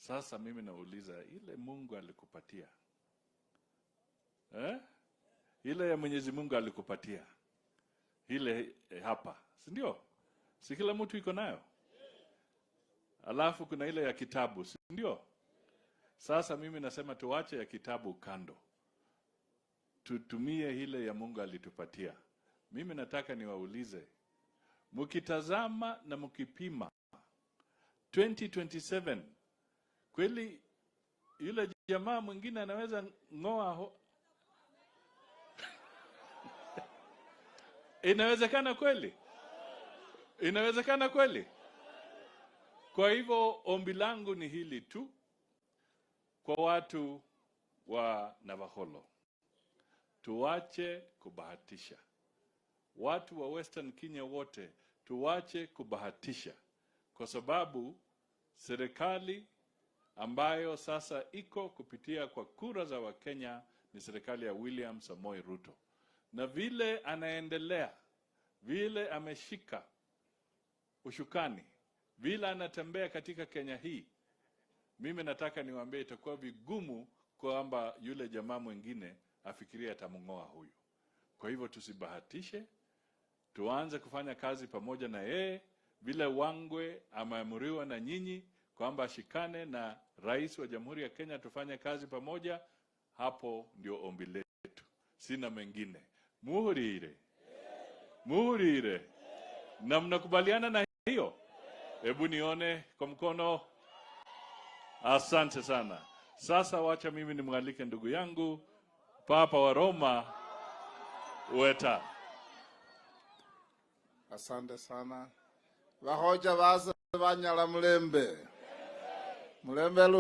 Sasa mimi nauliza, ile Mungu alikupatia, eh? Ile ya Mwenyezi Mungu alikupatia ile, hapa, si ndio? Si kila mtu iko nayo? Alafu kuna ile ya kitabu, si ndio? Sasa mimi nasema tuache ya kitabu kando, tutumie ile ya Mungu alitupatia. Mimi nataka niwaulize, mkitazama na mkipima 2027, kweli yule jamaa mwingine anaweza ng'oa? Inawezekana kweli? Inawezekana kweli? Kwa hivyo ombi langu ni hili tu kwa watu wa Navakholo, tuache kubahatisha. Watu wa Western Kenya wote tuache kubahatisha, kwa sababu serikali ambayo sasa iko kupitia kwa kura za Wakenya ni serikali ya William Samoei Ruto, na vile anaendelea, vile ameshika ushukani, vile anatembea katika Kenya hii, mimi nataka niwaambie itakuwa vigumu kwamba yule jamaa mwingine afikirie atamng'oa huyu. Kwa hivyo tusibahatishe, tuanze kufanya kazi pamoja na yeye, vile Wangwe ameamriwa na nyinyi kwamba ashikane na rais wa Jamhuri ya Kenya, tufanye kazi pamoja. Hapo ndio ombi letu, sina mengine. Muhurire, muhurire, na mnakubaliana na hiyo? Hebu nione kwa mkono. Asante sana. Sasa wacha mimi nimwalike ndugu yangu Papa wa Roma Weta. Asante sana, vakhoja base banyala mulembe mulembe.